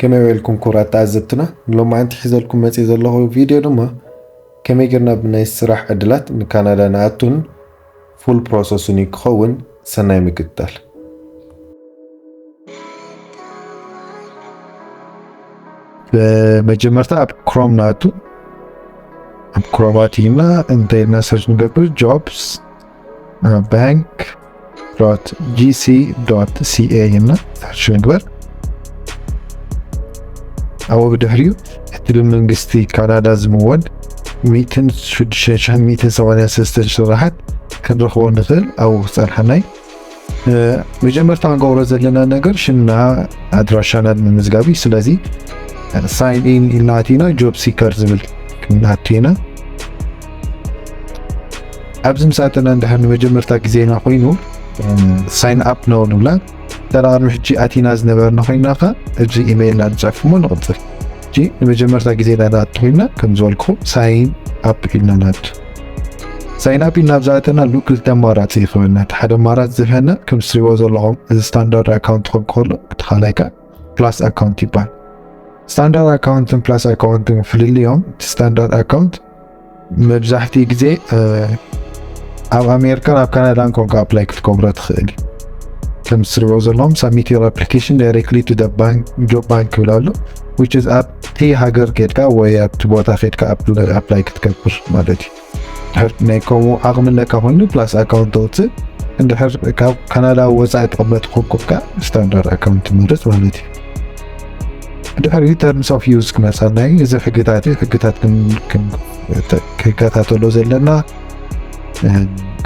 ከመይ ውዒልኩም ክቡራት ተዓዘብትና? ንሎማዓንቲ ሒዘልኩም መፅእ ዘለኹ ቪድዮ ድማ ከመይ ጌርና ብናይ ስራሕ ዕድላት ንካናዳ ንኣቱን ፉል ፕሮሰሱን እዩ ክኸውን። ሰናይ ምክትታል። ብመጀመርታ ኣብ ክሮም ንኣቱ። ኣብ ክሮም ኣቲና እንታይ ኢልና ሰርች ንገብር? ጆብስ ባንክ ዶት ጂ ሲ ዶት ሲ ኤ ኢልና ሰርች ንግበር። ኣብኡ ብድሕሪኡ እቲ ብመንግስቲ ካናዳ ዝምወል ሚእትን ሽዱሽተ ሽሕን ሚእትን ሰማንያን ሰለስተን ስራሓት ክንረኽቦ ንኽእል ኣብኡ ክጸንሓና እዩ። መጀመርታ ክንገብሮ ዘለና ነገር ሽምና ኣድራሻና ንምምዝጋብ እዩ። ስለዚ ሳይን ኢን ኢልና ኣቲና ጆብ ሲከር ዝብል ክንኣቱ ኢና። ኣብዚ ምስ ኣተና እንድሕር ንመጀመርታ ግዜና ኮይኑ ሳይን ኣፕ ነው ንብላ። ተራ ቅድሚ ሕጂ ኣቲና ዝነበርና ኮይና ከ እዚ ኢሜይልና ንፅሕፍ እሞ ንቕፅል። ሕጂ ንመጀመርታ ግዜና ንኣቱ ኮይና ከም ዝበልኩኹም ሳይን ኣፕ ኢልና ንኣቱ። ሳይን ኣፕ ኢልና ኣብ ዝኣተናሉ ክልተ ኣማራፂ ይኽበና። እቲ ሓደ ኣማራፂ ዝብሀና ከም ትሪእዎ ዘለኹም እዚ ስታንዳርድ ኣካውንት ክኸውን ከሎ፣ እቲ ካልኣይ ከኣ ፕላስ ኣካውንት ይበሃል። ስታንዳርድ ኣካውንትን ፕላስ ኣካውንትን ፍልልዮም፣ እቲ ስታንዳርድ ኣካውንት መብዛሕትኡ ግዜ ኣብ ኣሜሪካን ኣብ ካናዳን ኮንካ ኣፕላይ ክትገብሮ ትኽእል እዩ። ከም ትሪእዎ ዘለኹም ሳብሚት ዮር ኣፕሊኬሽን ዳይሬክትሊ ቱ ደ ባንክ ጆብ ባንክ ይብል ኣሎ። ዊች ኢዝ ኣብቲ ሃገር ኬድካ ወይ ኣብቲ ቦታ ኬድካ ኣፕላይ ክትገብር ማለት እዩ። ድሕር ናይ ከምኡ ዓቕሚ ኣለካ ኮይኑ ፕላስ ኣካውንት ተውፅእ። እንድሕር ካብ ካናዳ ወፃኢ ተቐመጥ ኮንኩካ ስታንዳርድ ኣካውንት ትመርፅ ማለት እዩ። ድሕሪ ተርምስ ኦፍ ዩዝ ክመፀና እዩ። እዚ ሕግታት እዩ። ሕግታት ክንከታተሎ ዘለና፣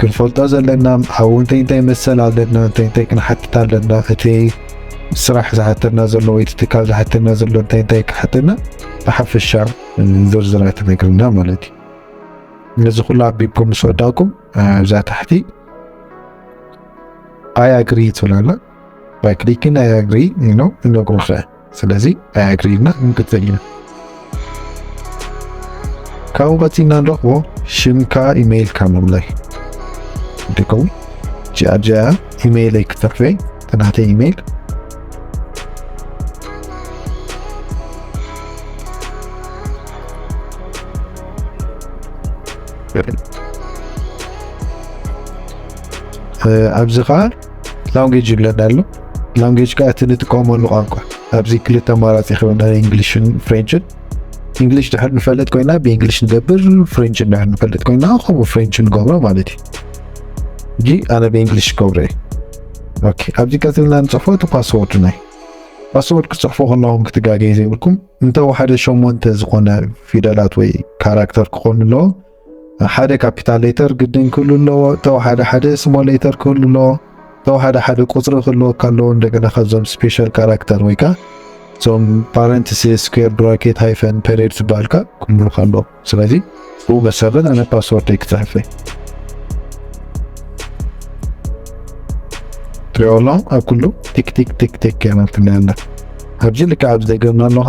ክንፈልጦ ዘለና፣ ኣብኡ እንታይ እንታይ መሰል ኣለና፣ እንታይ እንታይ ክንሓትት ኣለና፣ እቲ ስራሕ ዝሓተና ዘሎ ወይ እቲ ትካል ዝሓተና ዘሎ እንታይ እንታይ ክሓተና ብሓፈሻ ዝርዝራት ነግርና ማለት እዩ። ነዚ ኩሉ ኣቢብኩም ምስ ወዳእኩም ኣብዛ ታሕቲ ኣይ ኣግሪ ትብል ኣላ። ባይ ክሊክን ኣይ ኣግሪ ኢኖ እነግሩኸ። ስለዚ ኣይ ኣግሪ ኢልና ንክተል ኢና። ካብኡ ቀፂልና ንረኽቦ ሽምካ ኢሜይልካ ምምላይ። ደከው ጂኣጃ ኢሜይለይ ክተርፈ ተናተ ኢሜይል ኣብዚ ከዓ ላንጉጅ ይብለና ኣሎ። ላንጉጅ ከዓ እቲ ንጥቀመሉ ቋንቋ ኣብዚ ክልተ ኣማራፂ ክበና ኢንግሊሽን ፍሬንችን። ኢንግሊሽ ድሕር ንፈልጥ ኮይና ብኢንግሊሽ ንገብር፣ ፍሬንች ድሕር ንፈልጥ ኮይና ከምኡ ፍሬንች ንገብሮ ማለት እዩ። እጂ ኣነ ብኢንግሊሽ ገብረ እየ። ኦኬ፣ ኣብዚ ቀፂልና ንፅሕፎ እቲ ፓስወርድ ናይ ፓስወርድ ክፅሕፎ ከለኹም ክትጋገዩ ዘይብልኩም እንተወሓደ ሸሞንተ ዝኾነ ፊደላት ወይ ካራክተር ክኾኑ ኣለዎ። ሓደ ካፒታል ሌተር ግድን ክህሉ ኣለዎ። ተወሓደ ሓደ ስሞል ሌተር ክህሉ ኣለዎ። ተወሓደ ሓደ ቁፅሪ ክህልወካ ኣለዎ። እንደገና ካብዞም ስፔሻል ካራክተር ወይ ከዓ እዞም ፓረንትሲስ፣ ስኩዌር ብራኬት፣ ሃይፈን፣ ፔሬድ ዝበሃልካ ክህልወካ ኣለዎ። ስለዚ ብኡ መሰረት ኣነ ፓስወርደይ ክፅሕፈ ትሪኦ ኣለኹም ኣብ ኩሉ ቲክ ቲክ ቲክ ቲክ የመልክና ኣላ። ኣብዚ ልክዕ ኣብ ዘገብና ኣለኻ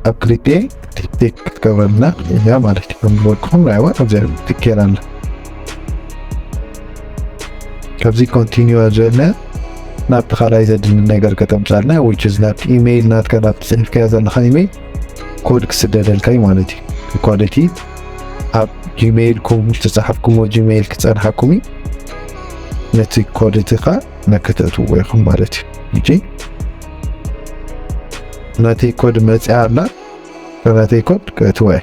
ኣብ ክልቲኤ ቲክ ቲክ ክትገብረልና እያ ማለት እዩ። ከም ዝበልኩኹም ራይዋ ኣብዚ ቲክ የላና። ካብዚ ኮንቲኒዩ ዝበልና ናብቲ ካልኣይ ዘድሊ ነገር ከተምፃልና which is ናብቲ ኢሜይል ናትካ ናብቲ ፅሒፍካዮ ዘለኻ ኢሜይል ኮድ ክስደደልካ እዩ ማለት እዩ። ኮድ እቲ ኣብ ጂሜይልኩም ዝተፃሓፍኩሞ ጂሜይል ክፀንሓኩም እዩ። ነቲ ኮድ እቲ ከዓ ነክተእትዎ ኢኹም ማለት እዩ። እጂ ናተይ ኮድ መፅያ ኣላ። ናተይ ኮድ ክእትዋ እየ።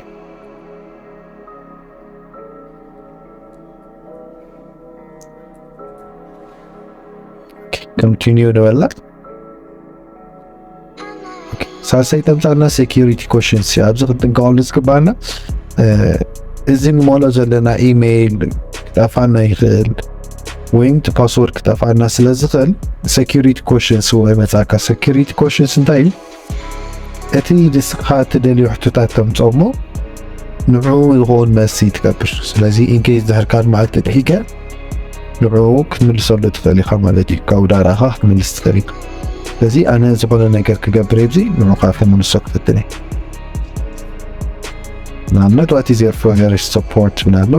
ኮንቲኒዩ ንበላ። ሳልሳይ ተምፃልና ሴኪሪቲ ኮሽንስ ኣብዚ ክንጥንቀቐሉ ዝግባና እዚ ንመልኦ ዘለና ኢሜይል ክጠፋና ይኽእል ወይም እቲ ፓስወርድ ክጠፋና ስለ ዝኽእል ሴኪሪቲ ኮሽንስ ወይ መፃካ። ሴኪሪቲ ኮሽንስ እንታይ እዩ? እቲ ንስኻ እትደልዮ ሕቶታት ተምፅኦ እሞ ንዕኡ ዝኸውን መልሲ ትገብር። ስለዚ ኢንኬስ ድሕር ካልእ መዓልቲ ድሒከ ንዕኡ ክትምልሰሉ ትኽእል ኢኻ ማለት እዩ። ካብ ዳራኻ ክትምልስ ትኽእል ኢኻ። ስለዚ ኣነ ዝኾነ ነገር ክገብር ኣብዚ ንዑ ከዓ ክምልሶ ክፍትን እየ። ንኣብነት what is your favorite sport ብናሎ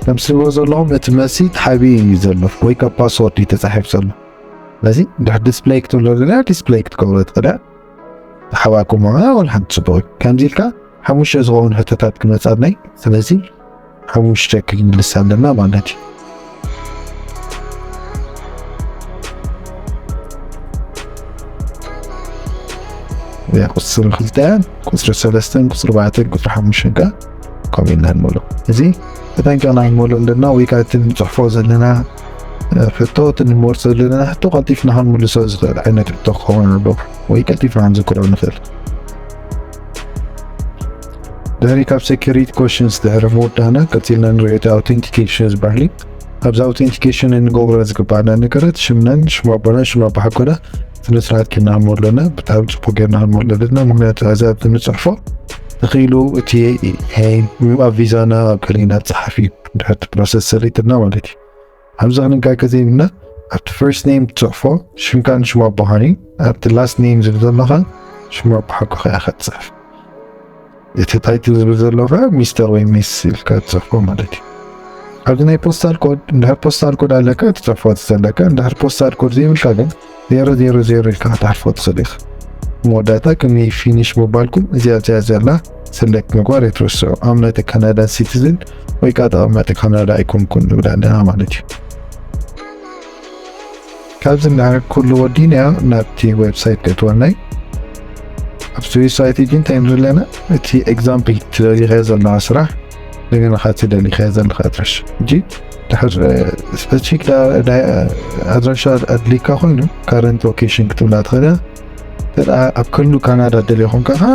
ከም ስልዎ ዘለኹም እቲ መልሲ ተሓቢ እዩ ዘሎ ወይ ካብ ፓስወርድ እዩ ተፃሒፍ ዘሎ። ስለዚ ድሕር ዲስፕለይ ክትብሎ ዘለና ዲስፕለይ ክትገብሮ ትኽእል እያ። ተሓባኩም ሆና ወላ ሓንቲ ጽቡቕ እዩ። ከምዚ ኢልካ ሓሙሽተ ዝኸውን ሕቶታት ክመጻናይ። ስለዚ ሓሙሽተ ክንምልስ ኣለና ማለት እዩ። እዚኣ ቁጽሪ ክልተን ቁጽሪ ሰለስተን ቁጽሪ ኣርባዕተን ቁጽሪ ሓሙሽተን ከኣ ከምኡ ኢልና ንመልኦ። እዚ ተጠንቀቕና ንመልኦ ኣለና። ወይ ከኣ እቲ ንጽሕፎ ዘለና ሕቶ፣ እቲ ንመልሶ ዘለና ሕቶ ቀልጢፍና ክንምልሶ ዝኽእል ዓይነት ሕቶ ክኸውን ኣለዎ፣ ወይ ቀልጢፍና ክንዝክሮ ንኽእል። ድሕሪ ካብ security questions ድሕሪ ምውዳእና ቀጺልና ንሪኦ እቲ authentication ዝበሃል እዩ። ኣብዚ authentication እንገብሮ ዝግባኣና ነገራት ሽምናን ሽም ኣቦናን ሽም ኣቦሓጎና ስነ ስርዓት ጌርና ክንመልኦ ኣለና። ብጣዕሚ ጽቡቕ ጌርና ክንመልኦ ኣለና። ምኽንያቱ እዚ ኣብዚ ንጽሕፎ ተኺሉ እቲ ኣብ ቪዛና ኣብ ገሊና ጸሓፊ ድሕርቲ ፕሮሰስ ሰሊጥና ማለት እዩ። ኣብዚ ክንጋገ ዘይብልና ኣብቲ first name ትጽሕፎ ሽምካን ሽም ኣቦኻን እዩ። ኣብቲ last name ዝብል ዘሎኻ ሽም ኣቦሓጎኻ ኢኻ ትጽሕፍ። እቲ title ዝብል ዘሎኻ ሚስተር ወይ ሚስ ኢልካ ትጽሕፎ ማለት እዩ። ኣብዚ ናይ postal code እንድሕር postal code ኣለካ ትጽሕፎ እቲ ዘለካ፣ እንድሕር postal code ዘይብልካ ግን ዜሮ ዜሮ ዜሮ ኢልካ ክትሓልፎ ትኽእል ኢኻ። መወዳእታ ቅድሚ finish ምባልኩም እዚኣ እዚኣ ዘላ select ምግባር ኣይትረስዑ። I'm not a Canadian citizen ወይ ከዓ ተቐማጢ ካናዳ ኣይኮንኩን ንብል ኣለና ማለት እዩ። ካብዚ እንድሕር ኩሉ ወዲናዮ ናብቲ ዌብሳይት ከእትወና እዩ። ኣብቲ ዌብሳይት እዚ እንታይ ንርኢ ኣለና? እቲ example ትደሊኻዮ ዘለኻ ስራሕ እንደገና ከኣ ትደሊኻዮ ዘለኻ ኣድራሻ። ሕጂ ድሕር specific ኣድራሻ ኣድልየካ ኮይኑ current location ክትብላ ትኽእል እያ። እንተ ደኣ ኣብ ኩሉ ካናዳ ደልዮ ኮንካ ከኣ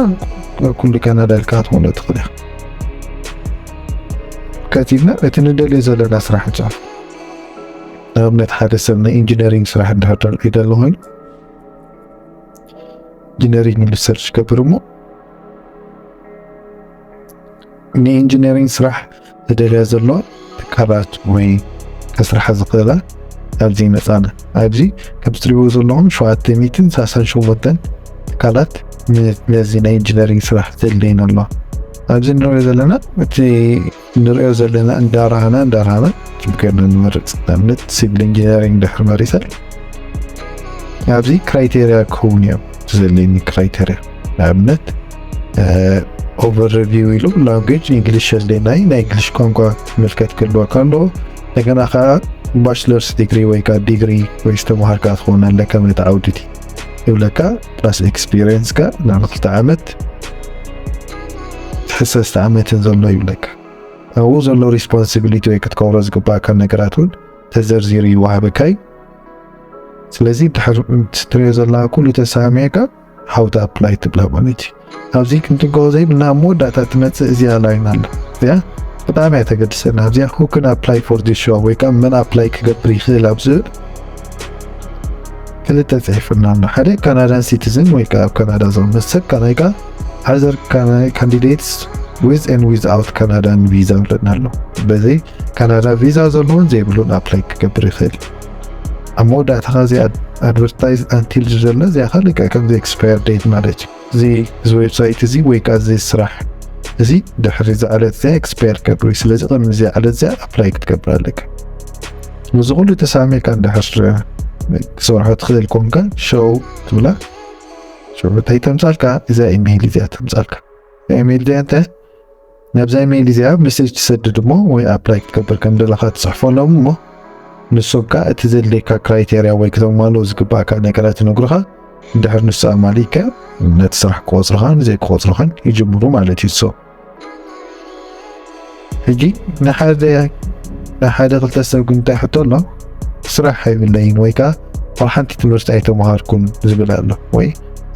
ኩሉ ካናዳ ኢልካ ክትመልኦ ትኽእል ኢኻ። ከቲብና እቲ ንደልዮ ዘለና ስራሕ ንጽሕፍ። ንኣብነት ሓደ ሰብ ናይ ኢንጂነሪንግ ስራሕ እንድሕር ደልዩ ደሎ ኮይኑ ኢንጂነሪንግ ኢሉ ሰርች ክገብር እሞ ንኢንጂነሪንግ ስራሕ ዝደልያ ዘሎ ትካላት ወይ ከስርሓ ዝኽእላ ኣብዚ ይመጻና። ኣብዚ ከም ትሪእዎ ዘለኹም ሸውዓተ ሚእትን ሰላሳን ሸሞንተን ትካላት ን-፣ ነዚ ናይ ኢንጂነሪንግ ስራሕ ዘድልየን ኣለዋ። ኣብዚ ንሪኦ ዘለና እቲ ንሪኦ ዘለና እንዳረኣና እንዳረኣና ጽቡቕ ጌርና ንመርጽ። ንኣብነት ሲቪል ኢንጂነሪንግ ድሕሪ መሪጸ ኣብዚ ክራይቴርያ ክኸውን እዮም እቲ ዘድልየኒ ክራይቴርያ። ንኣብነት overview ኢሉ ላንጉጅ ኢንግሊሽ የድልየና እዩ። ናይ ኢንግሊሽ ቋንቋ ምልከት ክህልወካ ኣለዎ። እንደገና ከዓ ባችለርስ ዲግሪ ወይ ከዓ ዲግሪ ወይ ዝተምሃርካ ትኸውን ኣለካ ነቲ ዓውዲ እቲ ይብለካ። ፕላስ ኤክስፒሪየንስካ ንክልተ ዓመት ትሕት ሰለስተ ዓመትን ዘሎ ይብለካ። ኣብኡ ዘሎ ሪስፖንሲቢሊቲ ወይ ክትከብሮ ዝግባእካ ነገራት እውን ተዘርዚሩ ይወሃበካ እዩ። ስለዚ ድሕር ትሪኦ ዘለካ ኩሉ ተሰማሚዕካ how to apply ትብላ ማለት እዩ። ኣብዚ ክንትንከፎ ዘይብልና ኣብ መወዳእታ ትመጽእ እዚኣ ላይን ኣላ። እዚኣ ብጣዕሚ እያ ተገድሰና። ኣብዚኣ who can apply for this job ወይ ከዓ መን ኣፕላይ ክገብር ይኽእል ኣብ ዝብል ክልተ ጽሒፍና ኣሎ። ሓደ ካናዳን ሲቲዝን ወይ ከዓ ኣብ ካናዳ ዝቕመጥ ሰብ፣ ካልኣይ ከዓ other Cana-, candidates with and without Canadian visa ብለና ኣሎ። በዚ ካናዳ ቪዛ ዘለዎን ዘይብሉን ኣፕላይ ክገብር ይኽእል። ኣብ መወዳእታ ከዚ ኣድቨርታይዝ ኣንቲል ዝዘሎ እዚኣ ከዓ ልክዕ ከምዚ ኤክስፓየር ዴት ማለት እዩ። እዚ፣ እዚ ዌብሳይት እዚ ወይ ከዓ እዚ ስራሕ እዚ ድሕሪ እዛ ዕለት እዚኣ ኤክስፓየር ክገብር እዩ። ስለዚ ቅድሚ እዚኣ ዕለት እዚኣ ኣፕላይ ክትገብር ኣለካ። ነዚ ኩሉ ተሳሚዕካ እንድሕር ክሰርሖ ትኽእል ኮንካ ሸው ትብላ። ሽዑ እንታይ ተምጻልካ? እዛ ኢሜይል እዚኣ ተምጻልካ። እዛ ኢሜይል እዚኣ እንታይ? ናብዛ ኢሜይል እዚኣ ሜሴጅ ትሰድድ እሞ ወይ ኣፕላይ ክትገብር ከም ዘለኻ ትጽሕፈሎም እሞ ንሶም ከኣ እቲ ዘድልየካ ክራይቴርያ ወይ ክተማልኦ ዝግባእካ ነገራት ይነግሩኻ። እንድሕር ንሱ ኣማሊእካ ነቲ ስራሕ ክቆጽሩኻን ዘይክቆጽሩኻን ይጅምሩ ማለት እዩ። So ሕጂ ንሓደ፣ ንሓደ ክልተ ሰብ ግን እንታይ ሕቶ ኣሎ? ስራሕ ኣይብለይን ወይ ከኣ ዋላ ሓንቲ ትምህርቲ ኣይተምሃርኩን ዝብል ኣሎ። ወይ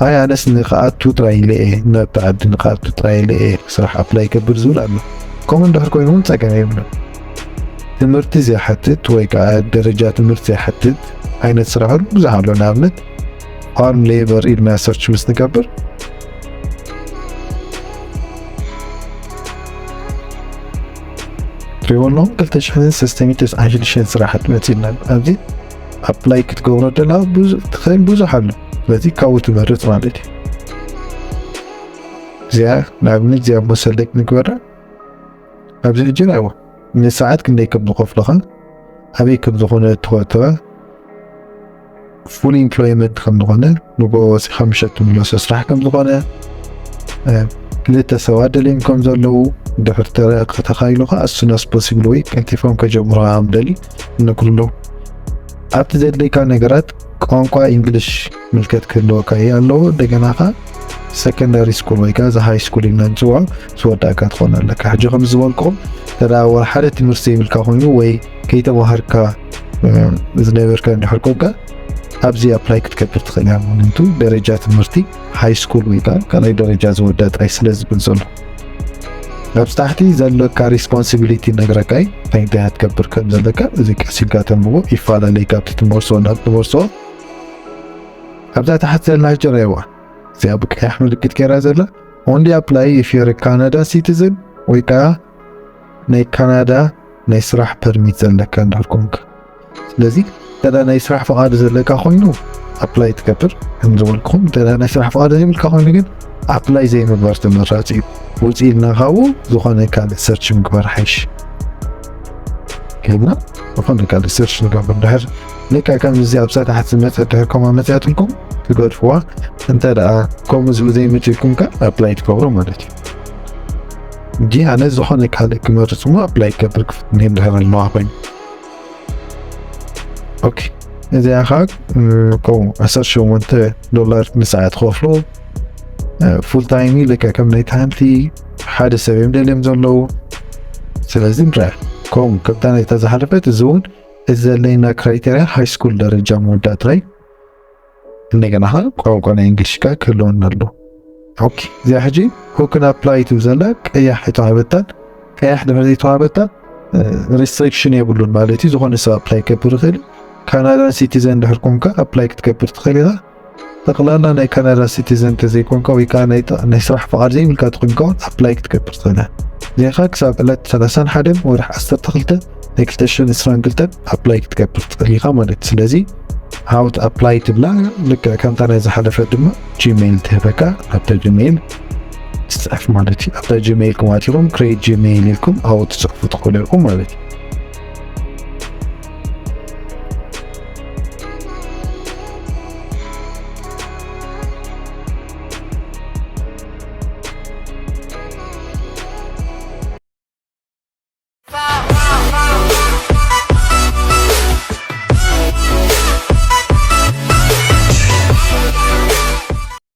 ኣይ ኣነስ ንክኣቱ ጥራይ ኢለ እየ፣ ናብቲ ዓዲ ንክኣቱ ጥራይ ኢለ እየ ስራሕ ኣፕላይ ይገብር ዝብል ኣሎ። ከምኡ እንድሕር ኮይኑ እውን ጸገም የብሉን። ትምህርቲ ዘይሓትት ወይ ከኣ ደረጃ ትምህርቲ ዘይሓትት ዓይነት ስራሕ እውን ብዙሕ ኣሎ። ንኣብነት ፋርም ሌበር ኢልና ሰርች ምስ ንገብር ትሪእዎ ኣለኹም ክልተ ሽሕን ሰለስተ ሚእትን ተስዓን ሽዱሽተን ስራሓት መጺእና ኣብዚ ኣፕላይ ክትገብሮ ደላ ብዙ-፣ ትኽእል ብዙሕ ኣሎ። ስለዚ ካብኡ ትመርጽ ማለት እዩ። እዚኣ ንኣብነት እዚኣ እሞ ሰሌክት ንግበራ። ኣብዚ ሕጂ ርኣይዎ ንሰዓት ክንደይ ከም ዝኸፍሉኻ፣ ኣበይ ከም ዝኾነ እተወተወ፣ full employment ከም ዝኾነ፣ ንጎ ወፂኻ ምሸት ትምለሶ ስራሕ ከም ዝኾነ፣ ክልተ ሰባት ደልዮም ከም ዘለዉ፣ ድሕር ተተኻይሉ ከዓ as soon as possible ወይ ቀልጢፎም ከጀምሩ ከም ደሊ እነግርሎ። ኣብቲ ዘድልየካ ነገራት ቋንቋ እንግሊሽ ምልከት ክህልወካ እየ ኣለዎ። እንደገና ከዓ ሰከንዳሪ ስኩል ወይ ከዓ እዚ ሃይ ስኩል ኢልና ንፅውዖ ዝወዳእካ ትኾን ኣለካ። ሕጂ ከም ዝበልኩም ተዳ ወላ ሓደ ትምህርቲ ዘይብልካ ኮይኑ ወይ ከይተማሃርካ ዝነበርካ እንድሕር ኮንካ ኣብዚ ኣፕላይ ክትገብር ትኽእል እያ። ምክንያቱ ደረጃ ትምህርቲ ሃይ ስኩል ወይ ከዓ ካልኣይ ደረጃ ዝወዳ ጥራይ ስለ ዝብል ዘሎ። ኣብ ታሕቲ ዘለካ ሪስፖንሲቢሊቲ ነግረካ እዩ። እንታይ እንታይ ክትገብር ከም ዘለካ እዚ ቀስ ኢልካ ተንብቦ ይፈላለይ ካብቲ ትመርሶ ናብ ትመርሶ። ኣብዛ ታሕቲ ዘላ ጭረዋ እዚኣ ብቀያሕ ምልክት ገይራ ዘላ only apply if you're a Canada citizen ወይ ከዓ ናይ ካናዳ ናይ ስራሕ ፐርሚት ዘለካ እንድሕር ኮንካ። ስለዚ እንተ ናይ ስራሕ ፍቓድ ዘለካ ኮይኑ ኣፕላይ ትገብር ከም ዝበልኩም፣ እንተ ናይ ስራሕ ፍቓድ ዘይብልካ ኮይኑ ግን ኣፕላይ ዘይምግባር ተመራፂ እዩ። ውፅእ ኢልና ካብኡ ዝኾነ ካልእ ሰርች ምግባር ሓይሽ። ከይድና ዝኾነ ካልእ ሰርች ንገብር። ድሕር ልክዕ ከምዚ ኣብዛ ታሕቲ ዝመፀ ድሕር ከምኣ መፅያትልኩም ትገድፍዋ። እንተ ደኣ ከምኡ ዝብል ዘይመፅእኩም ከ ኣፕላይ ትገብሩ ማለት እዩ። እንጂ ኣነ ዝኾነ ካልእ ክመርፅ እሞ ኣፕላይ ክገብር ክፍትን እንድሕር ኣለዋ ኮይኑ። ኦኬ፣ እዚኣ ከዓ ከምኡ ዓሰርተ ሸሞንተ ዶላር ንሰዓት ክኸፍሉ ፉል ታይም እዩ። ልክዕ ከም ናይቲ ሓንቲ ሓደ ሰብ እዮም ደልዮም ዘለዉ። ስለዚ ንርኣ ከምኡ ከምታ ናይታ ዝሓለፈት እዚ እውን እዚ ዘለና ክራይቴርያ ሃይ ስኩል ደረጃ መወዳእታ እዩ። እንደገና ከዓ ቋንቋ ናይ እንግሊሽ ከዓ ክህልወና ኣሎ። ኦኬ፣ እዚኣ ሕጂ who can apply ትብል ዘላ ቀያሕ ኣይተዋህበታን። ቀያሕ ድሕሪ ዘይተዋህበታ ሪስትሪክሽን የብሉን ማለት እዩ። ዝኾነ ሰብ ኣፕላይ ክገብር ይኽእል። ካናዳን ሲቲዘን ድሕር ኮንካ ኣፕላይ ክትገብር ትኽእል ኢኻ። ጠቕላላ ናይ ካናዳ ሲቲዘን ተዘይኮንካ ወይ ከዓ ናይ ናይ ስራሕ ፍቓድ ዘይብልካ ተኾይንካ እውን ኣፕላይ ክትገብር ትኽእል ኢኻ። እዚኻ ክሳብ ዕለት ሰላሳን ሓደን ወርሒ ዓሰርተ ክልተ ናይ ክልተ ሽሕን ዕስራን ክልተን ኣፕላይ ክትገብር ትኽእል ኢኻ ማለት እዩ። ስለዚ how to apply ትብላ ልክዕ ከምታ ናይ ዝሓለፈት ድማ ጂሜይል ትህበካ። ኣብታ ጂሜይል ትፅሕፍ ማለት እዩ። ኣብታ ጂሜይል ክማቲኹም ክሬት ጂሜይል ኢልኩም ኣብኡ ትፅሕፉ ትኽእሉ ኢኹም ማለት እዩ።